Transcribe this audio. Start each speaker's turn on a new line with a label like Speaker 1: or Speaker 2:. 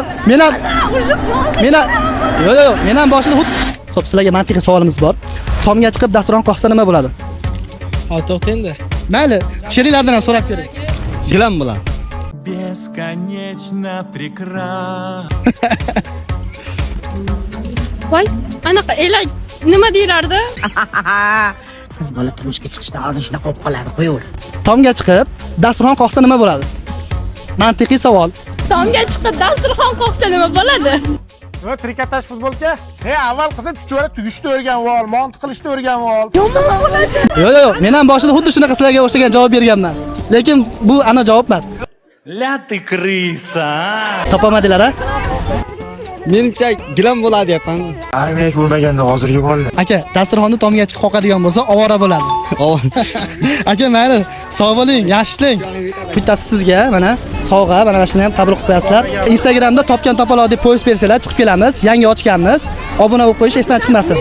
Speaker 1: ham, men ham, men ham, yo'q, yo'q, yo'q, men ham boshida xuddi. Xo'p, sizlarga mantiqiy savolimiz bor. Tomga chiqib dasturxon qoqsa nima bo'ladi?
Speaker 2: Ha, to'xtang-da.
Speaker 1: Mayli, sheriklardan ham so'rab ko'ring.
Speaker 3: Gilam bo'ladi.
Speaker 4: Бесконечно прекрасна.
Speaker 5: Voy, anaqa elak nima deyilardi?
Speaker 6: Qiz bola turmushga chiqishdan oldin shunaqa bo'lib qoladi, qo'yaver.
Speaker 1: Tomga chiqib dasturxon qoqsa nima bo'ladi? Mantiqiy savol.
Speaker 5: Tomga chiqib dasturxon qoqsa nima bo'ladi?
Speaker 7: Nima, trikotaj futbolka? Sen avval, qizim, chuchvara tugishni o'rganib ol, monti qilishni o'rganib ol.
Speaker 1: Yo'q, yo'q, yo'q, men ham boshida xuddi shunaqa sizlarga o'xshagan javob berganman. Lekin bu ana javob emas.
Speaker 4: Ля ты крыса, а!
Speaker 1: Topolmadilar, a?
Speaker 3: Menimcha, gilam bo'ladi deyapman.
Speaker 7: Armiyaga bo'lmaganda hozirgi bolalar.
Speaker 1: Aka, dasturxonni tomga chiqib qoqadigan bo'lsa, ovora bo'ladi. Aka, mayli, sog' bo'ling, yaxshi ishlang. Bittasi sizga mana sovg'a, mana shuni ham qabul qilib qo'yasizlar. Instagramda topgan topaloq deb post bersanglar, chiqib kelamiz. Yangi ochganmiz. Obuna bo'lib qo'yish esdan chiqmasin.